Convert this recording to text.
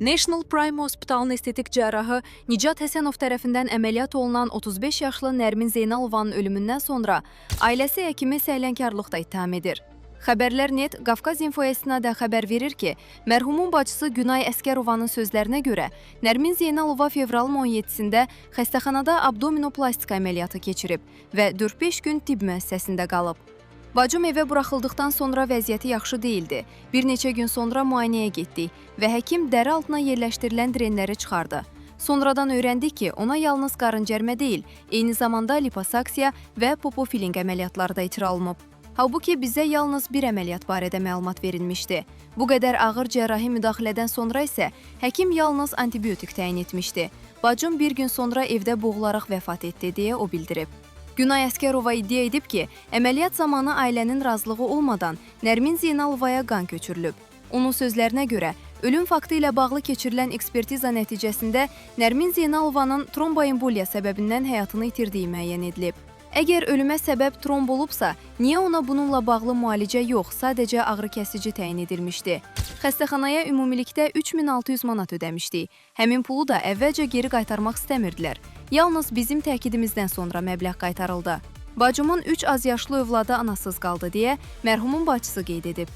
National Prime Hospitalın estetik cərrahı Nicat Həsənov tərəfindən əməliyyat olunan 35 yaşlı Nərmin Zeynalovanın ölümündən sonra ailəsi həkimi səhlənkarlıqda ittiham edir. Xəbərlər Net Qafqaz Infoya istinadən xəbər verir ki, mərhumun bacısı Günay Əsgərovanın sözlərinə görə Nərmin Zeynalova fevralın 17-sində xəstəxanada abdominoplastika əməliyyatı keçirib və 4-5 gün tibb müəssisəsində qalıb. Bacım evə buraxıldıqdan sonra vəziyyəti yaxşı deyildi. Bir neçə gün sonra müayinəyə getdik və həkim dəri altına yerləşdirilən drenləri çıxardı. Sonradan öyrəndik ki, ona yalnız qarıncərmə deyil, eyni zamanda liposaksiya və popofiling əməliyyatları da icra olunub. Halbuki bizə yalnız bir əməliyyat barədə məlumat verilmişdi. Bu qədər ağır cərrahi müdaxilədən sonra isə həkim yalnız antibiotik təyin etmişdi. Bacım bir gün sonra evdə boğularaq vəfat etdi deyə o bildirib. Günay Əsgərova iddia edib ki, əməliyyat zamanı ailənin razılığı olmadan Nərmin Zeynalovaya qan köçürülüb. Onun sözlərinə görə, ölüm faktı ilə bağlı keçirilən ekspertiza nəticəsində Nərmin Zeynalovanın tromboemboliya səbəbindən həyatını itirdiyi müəyyən edilib. Əgər ölümə səbəb tromb olubsa, niyə ona bununla bağlı müalicə yox, sadəcə ağrıkəsici təyin edilmişdi? Xəstəxanaya ümumilikdə 3600 manat ödəmişdik. Həmin pulu da əvvəlcə geri qaytarmaq istəmirdilər. Yalnız bizim təkidimizdən sonra məbləğ qaytarıldı. Bacımın 3 azyaşlı övladı anasız qaldı deyə mərhumun bacısı qeyd edib.